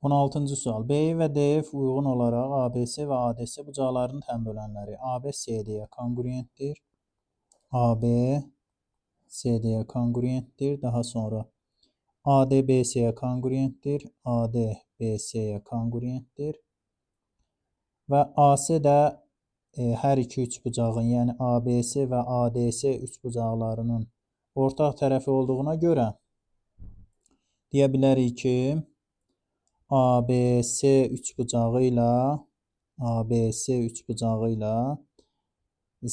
16-cı sual. BI və DF uyğun olaraq ABC və ADC bucaqlarının tənbölənləri AB CD-yə konqruentdir. AB CD-yə konqruentdir. Daha sonra AD BC-yə konqruentdir. AD BC-yə konqruentdir. Və AC də hər iki üçbucağın, yəni ABC və ADC üçbucaqlarının ortaq tərəfi olduğuna görə deyə bilərik ki, ABC üçbucağı ilə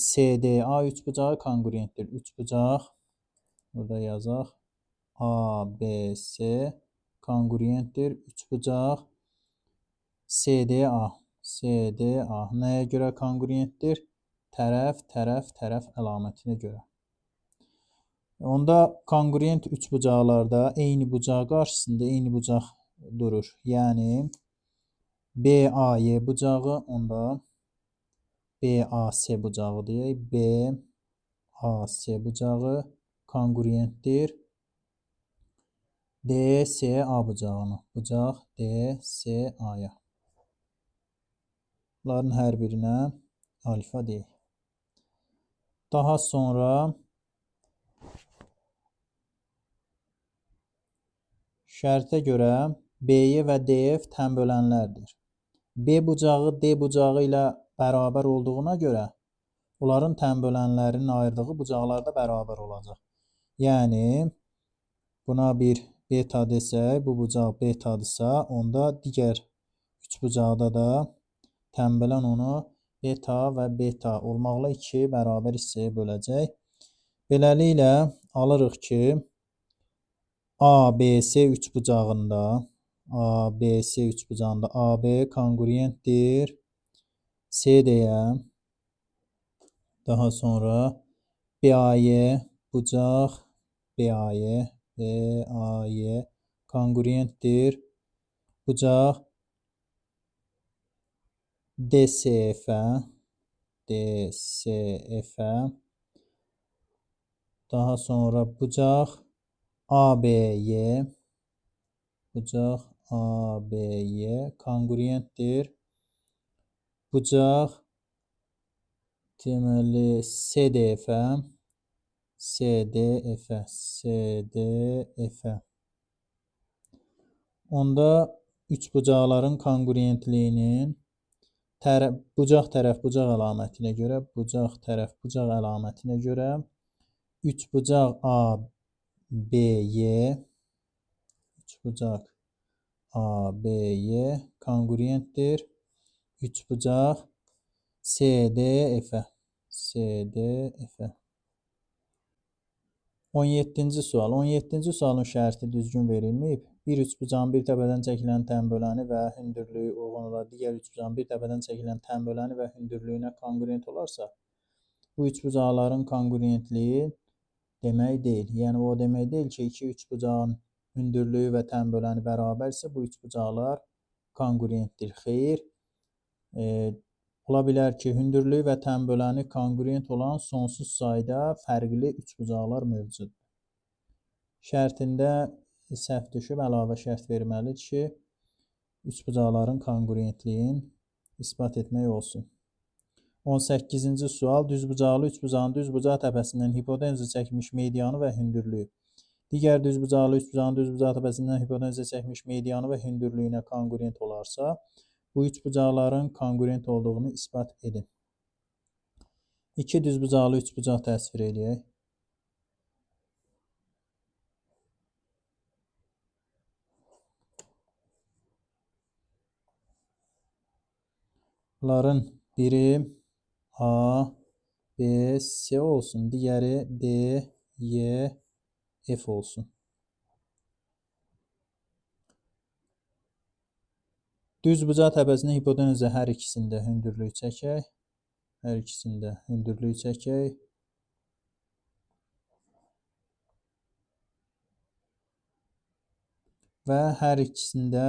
CDA üçbucağı konqruentdir. Üçbucaq burada yazaq. ABC konqruentdir. Üçbucaq CDA. CDA nəyə görə konqruentdir? Tərəf, tərəf, tərəf əlamətinə görə. Onda konqruent üçbucaqlarda eyni bucaq qarşısında eyni bucaq durur. Yəni BAY bucağı, onda BAC bucağı deyək. BAC bucağı konqruentdir DCA bucağına. Bucaq DCA-ya. Bunların hər birinə alfa deyək. Daha sonra şərtə görə BY və DF tənbölənlərdir. B bucağı D bucağı ilə bərabər olduğuna görə onların tənbölənlərinin ayırdığı bucaqlar da bərabər olacaq. Yəni buna bir beta desək, bu bucaq betadırsa, onda digər üçbucaqda da tənbölən onu beta və beta olmaqla iki bərabər hissəyə böləcək. Beləliklə alırıq ki, ABC üçbucağında AB konqruentdir CD-yə. Daha sonra BAY bucaq BAY konqruentdir bucaq DCF-ə. Daha sonra bucaq ABY konqruentdir bucaq deməli CDF-ə. Onda üçbucaqların konqruentliyinin bucaq tərəf bucaq əlamətinə görə üçbucaq ABY konqruentdir üçbucaq CDF-ə. 17-ci sual. 17-ci sualın şərti düzgün verilməyib. Bir üçbucağın bir təpədən çəkilən tənböləni və hündürlüyü uyğun olaraq digər üçbucağın bir təpədən çəkilən tənböləni və hündürlüyünə konqruent olarsa, bu üçbucaqların konqruentliyi demək deyil. Yəni o demək deyil ki, iki üçbucağın hündürlüyü və tənböləni bərabərsə, bu üçbucaqlar konqruentdir. Xeyr, ola bilər ki, hündürlüyü və tənböləni konqruent olan sonsuz sayda fərqli üçbucaqlar mövcuddur. Şərtində səhv düşüb, əlavə şərt verməlidir ki, üçbucaqların konqruentliyin isbat etmək olsun. 18-ci sual. Düzbucaqlı üçbucağın düzbucaq təpəsindən hipotenuza çəkmiş medianı və hündürlüyü digər düzbucaqlı üçbucağın düzbucaq təpəsindən hipotenuza çəkmiş medianı və hündürlüyünə konqruent olarsa, bu üçbucaqların konqruent olduğunu isbat edin. İki düzbucaqlı üçbucaq təsvir eləyək. Bunların biri A, B, C olsun. Digəri D, Y, F olsun. Düzbucaq təpəsində hipotenuza hər ikisində hündürlük çəkək. Və hər ikisində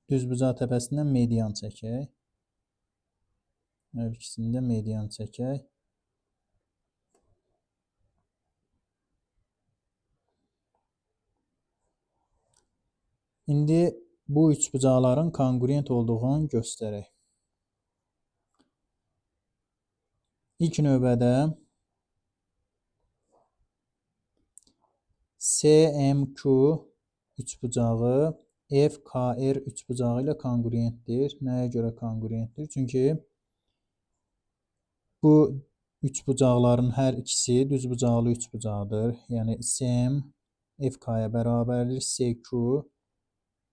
düzbucaq təpəsindən median çəkək. İndi Bu üçbucaqların konqruent olduğunu göstərək. İlk növbədə SMQ üçbucağı FKR üçbucağı ilə konqruentdir. Nəyə görə konqruentdir? Çünki bu üçbucaqların hər ikisi düzbucaqlı üçbucaqdır. Yəni SM FK-ya bərabərdir, SQ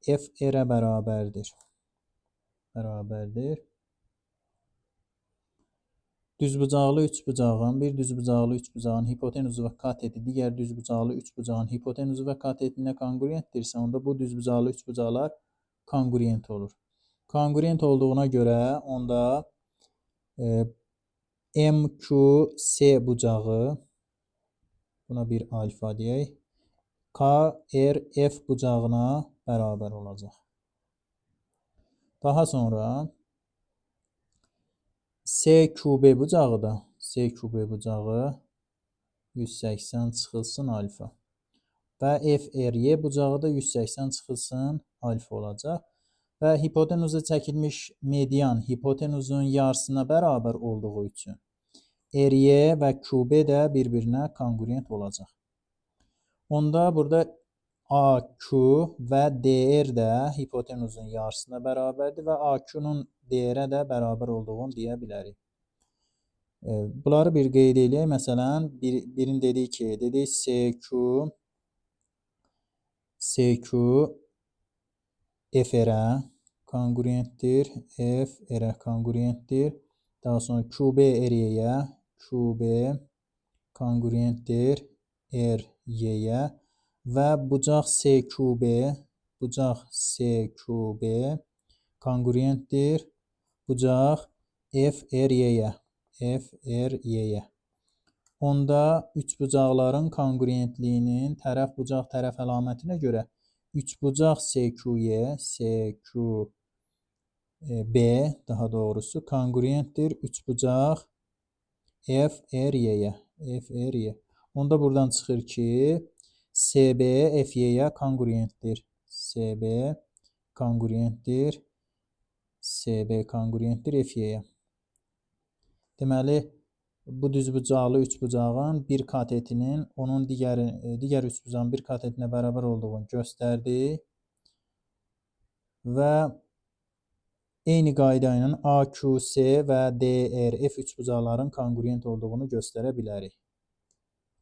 FR-ə bərabərdir. Düzbucaqlı üçbucağın, bir düzbucaqlı üçbucağın hipotenuzu və kateti digər düzbucaqlı üçbucağın hipotenuzu və katetinə konqruentdirsə, onda bu düzbucaqlı üçbucaqlar konqruent olur. Konqruent olduğuna görə onda MQC bucağı, buna bir alfa deyək, KRF bucağına bərabər olacaq. Daha sonra SQB bucağı da, SQB bucağı 180 çıxılsın alfa və FRY bucağı da 180 çıxılsın alfa olacaq. Və hipotenuza çəkilmiş median hipotenuzun yarısına bərabər olduğu üçün RY və QB də bir-birinə konqruent olacaq. Onda burada AQ və DR də hipotenuzun yarısına bərabərdir və AQ-nun DR-ə də bərabər olduğunu deyə bilərik. Bunları bir qeyd eləyək. Məsələn, birini dedik ki, dedik SQ FR-ə konqruentdir, FR-ə konqruentdir. Daha sonra QB RY-yə, QB konqruentdir RY-yə və bucaq SQB, bucaq SQB konqruentdir bucaq FRY-yə, FRY-yə. Onda üçbucaqların konqruentliyinin tərəf bucaq tərəf əlamətinə görə üçbucaq SQY, SQB daha doğrusu konqruentdir üçbucaq FRY-yə, FRY. Onda buradan çıxır ki, SB FY-yə konqruentdir. SB konqruentdir. SB konqruentdir FY-yə. Deməli, bu düzbucaqlı üçbucağın bir katetinin onun digər üçbucağın bir katetinə bərabər olduğunu göstərdik. Və eyni qayda ilə AQS və DRF üçbucaqların konqruent olduğunu göstərə bilərik.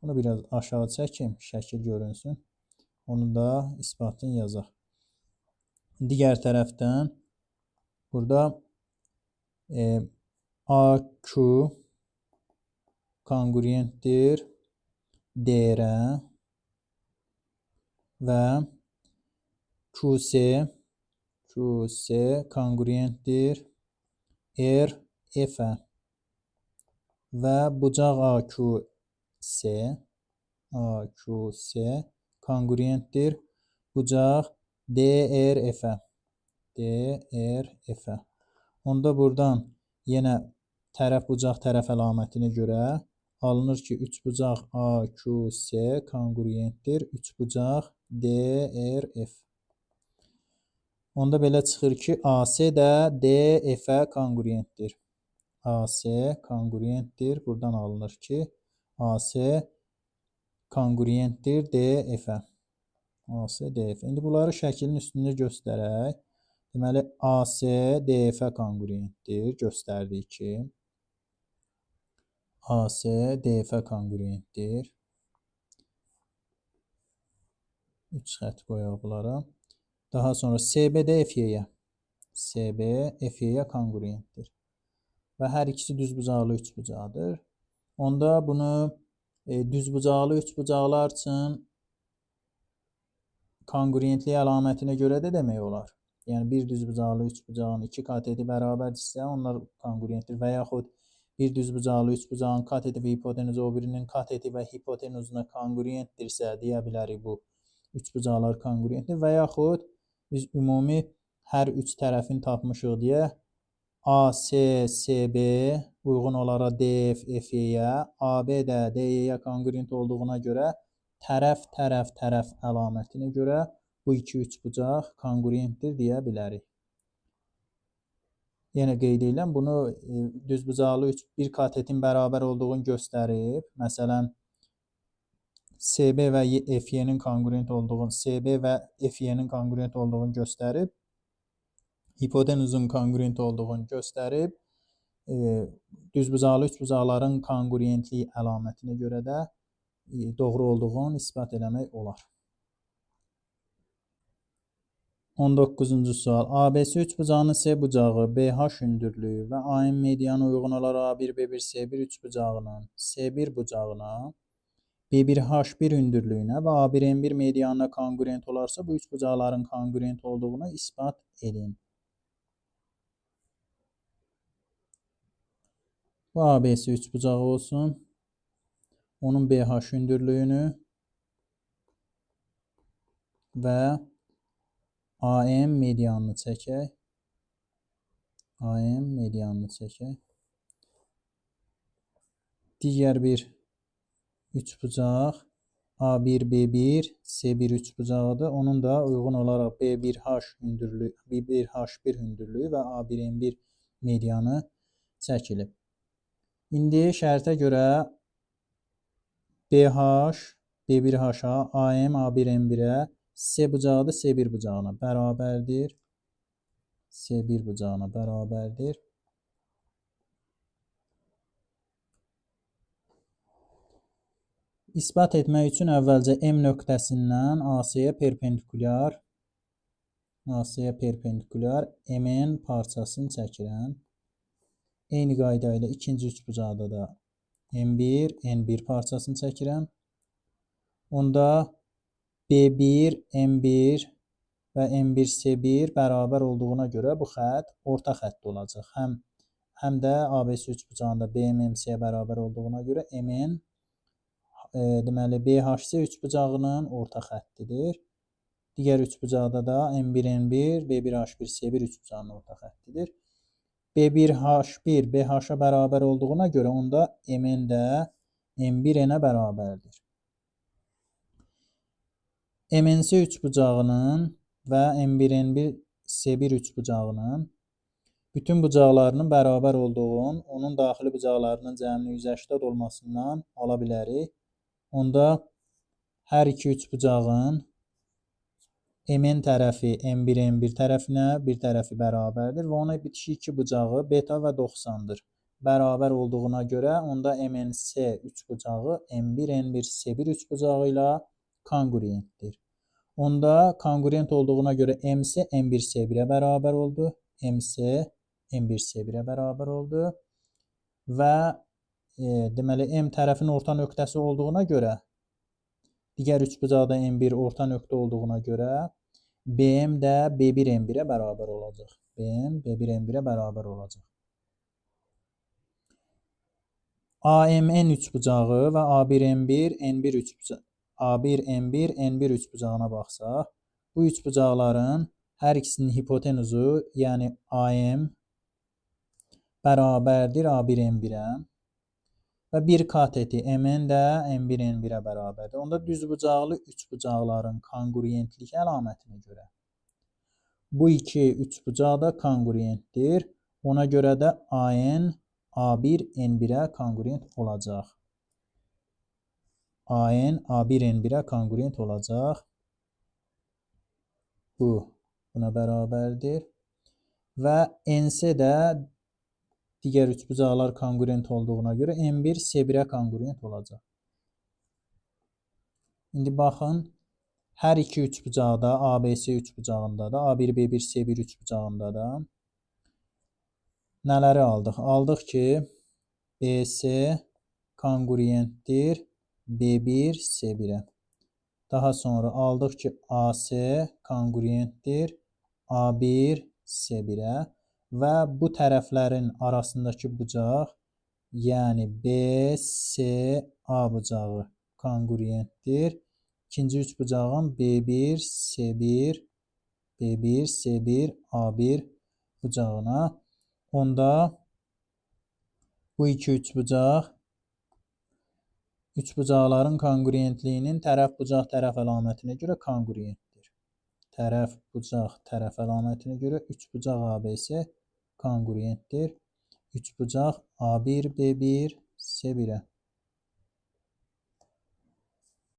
Bunu biraz aşağı çəkim, şəkil görünsün. Onu da isbatını yazaq. Digər tərəfdən burada AQ konqruentdir DR-ə və QC konqruentdir RF-ə və bucaq AQC konqruentdir bucaq DRF-ə, DRF-ə. Onda buradan yenə tərəf bucaq tərəf əlamətinə görə alınır ki, üçbucaq AQC konqruentdir üçbucaq DRF. Onda belə çıxır ki, AC də DF-ə konqruentdir. AC konqruentdir. Buradan alınır ki, AC konqruentdir DF-ə. AC DF. İndi bunları şəklin üstündə göstərək. Deməli, AC DF-ə konqruentdir. Göstərdik ki, AC DF-ə konqruentdir. 3 xətt qoyaq bunlara. Daha sonra SB də FY-yə. SB FY-yə konqruentdir. Və hər ikisi düzbucaqlı üçbucaqdır. Onda bunu düzbucaqlı üçbucaqlar üçün konqruentlik əlamətinə görə də demək olar. Yəni, bir düzbucaqlı üçbucağın iki kateti bərabərdirsə, onlar konqruentdir. Və yaxud bir düzbucaqlı üçbucağın kateti və hipotenuzu o birinin kateti və hipotenuzuna konqruentdirsə, deyə bilərik bu üçbucaqlar konqruentdir. Və yaxud biz ümumi hər üç tərəfini tapmışıq deyə AC, SB uyğun olaraq DF, FY-yə, AB də DY-yə konqruent olduğuna görə tərəf, tərəf, tərəf əlamətinə görə bu iki üçbucaq konqruentdir deyə bilərik. Yenə qeyd edirəm, bunu düzbucaqlı bir katetin bərabər olduğunu göstərib. Məsələn, SB və FY-nin konqruent olduğunu, SB və FY-nin konqruent olduğunu göstərib, hipotenuzun konqruent olduğunu göstərib, düzbucaqlı üçbucaqların konqruentlik əlamətinə görə də doğru olduğunu isbat eləmək olar. 19-cu sual. ABC üçbucağının C bucağı BH hündürlüyü və AM medianı uyğun olaraq A1, B1, C1 üçbucağının C1 bucağına, B1H1 hündürlüyünə və A1, M1 medianına konqruent olarsa, bu üçbucaqların konqruent olduğunu isbat edin. Bu ABC üçbucağı olsun. Onun BH hündürlüyünü və AM medianını çəkək. AM medianını çəkək. Digər bir üçbucaq A1, B1, C1 üçbucağıdır. Onun da uyğun olaraq B1H hündürlüyü, B1H1 hündürlüyü və A1, M1 medianı çəkilib. İndi şərtə görə BH, B1H-a, AM, A1, M1-ə, C bucağı da C1 bucağına bərabərdir. C1 bucağına bərabərdir. İsbat etmək üçün əvvəlcə M nöqtəsindən AC-yə perpendikulyar MN parçasını çəkirəm. Eyni qayda ilə ikinci üçbucaqda da M1, N1 parçasını çəkirəm. Onda B1, M1 və M1, C1 bərabər olduğuna görə bu xətt orta xətt olacaq. Həm də ABC üçbucağında BM, MC-yə bərabər olduğuna görə MN, deməli BHC üçbucağının orta xəttidir. Digər üçbucaqda da M1, N1, B1, H1, C1 üçbucağının orta xəttidir. B1, H1 BH-a bərabər olduğuna görə onda MN də M1, N-ə bərabərdir. MNC üçbucağının və M1, N1, C1 üçbucağının bütün bucaqlarının bərabər olduğunu, onun daxili bucaqlarının cəminin 180 olmasından ala bilərik. Onda hər iki üçbucağın MN tərəfi M1, M1 tərəfinə bir tərəfi bərabərdir və ona bitişik iki bucağı beta və 90-dır. Bərabər olduğuna görə onda MNC üçbucağı M1, N1, C1 üçbucağı ilə konqruentdir. Onda konqruent olduğuna görə MC M1, C1-ə bərabər oldu. MC M1, C1-ə bərabər oldu. Və deməli M tərəfin orta nöqtəsi olduğuna görə, digər üçbucaqda M1 orta nöqtə olduğuna görə BM də B1 M1-ə bərabər olacaq. BM B1 M1-ə bərabər olacaq. AMN üçbucağı və A1 M1 N1 üçbucağı A1 M1 N1 üçbucağına baxsaq, bu üçbucaqların hər ikisinin hipotenuzu, yəni AM bərabərdir A1 M1-ə və bir kateti MN də M1 N1-ə bərabərdir. Onda düzbucaqlı üçbucaqların konqruentlik əlamətinə görə bu iki üçbucaq da konqruentdir. Ona görə də AN A1 N1-ə konqruent olacaq. AN A1 N1-ə konqruent olacaq. Bu buna bərabərdir. Və NC də digər üçbucaqlar konqruent olduğuna görə M1 C1-ə konqruent olacaq. İndi baxın, hər iki üçbucaqda, ABC üçbucağında da, A1, B1, C1 üçbucağında da nələri aldıq? Aldıq ki, BC konqruentdir B1, C1-ə. Daha sonra aldıq ki, AC konqruentdir A1, C1-ə və bu tərəflərin arasındakı bucaq, yəni BCA bucağı konqruentdir. İkinci üçbucağın B1, C1, B1, C1, A1 bucağına. Onda bu iki üçbucaq üçbucaqların konqruentliyinin tərəf bucaq tərəf əlamətinə görə konqruentdir. Tərəf, bucaq, tərəf əlamətinə görə üçbucaq ABC konqruentdir. Üçbucaq A1, B1, C1-ə.